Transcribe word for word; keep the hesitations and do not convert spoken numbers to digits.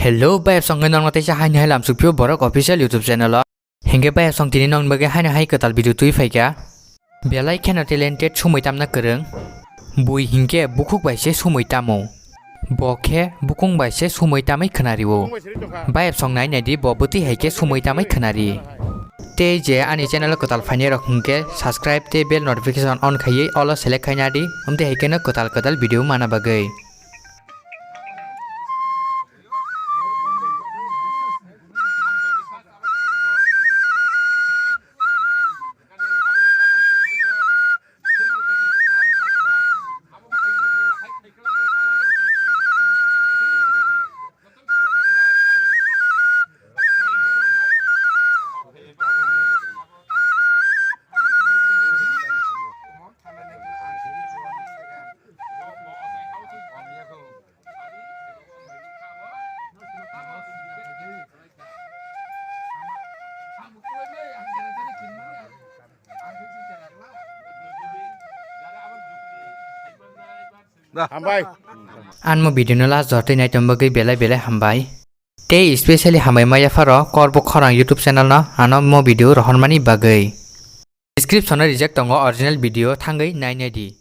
Hello, bayapsong nokno teisa haino hai lamsukphio Borok Official YouTube channel o. Hinkhe bayapsong tini nokni bagwi haino hai kwtal video twi phaikha. Belai kheno talented, sumui tamna kwrwng. Bui hinkhe bukhuk bai se sumui tamo. Bo khe bukung bai se sumui tamwi khwnario. Bayapsong nai naidi bo bwtwi hai khe sumui tamwi khwnari. Tei je ani channel o kwtal phainai rok hinkhe subscribe tei bell notification on khaiwi all o select khaina di, amtwi hai kheno kwtal kwtal video mana bagwi. Hambai. Anmo video no last jotoi naitom bagwi belai belai hambai. Tei specially hambai maya pharo Korbo Khorang YouTube channel no ano mo video rohormani bagwi. Description o rijak tongo original video, thangwi nai nai di.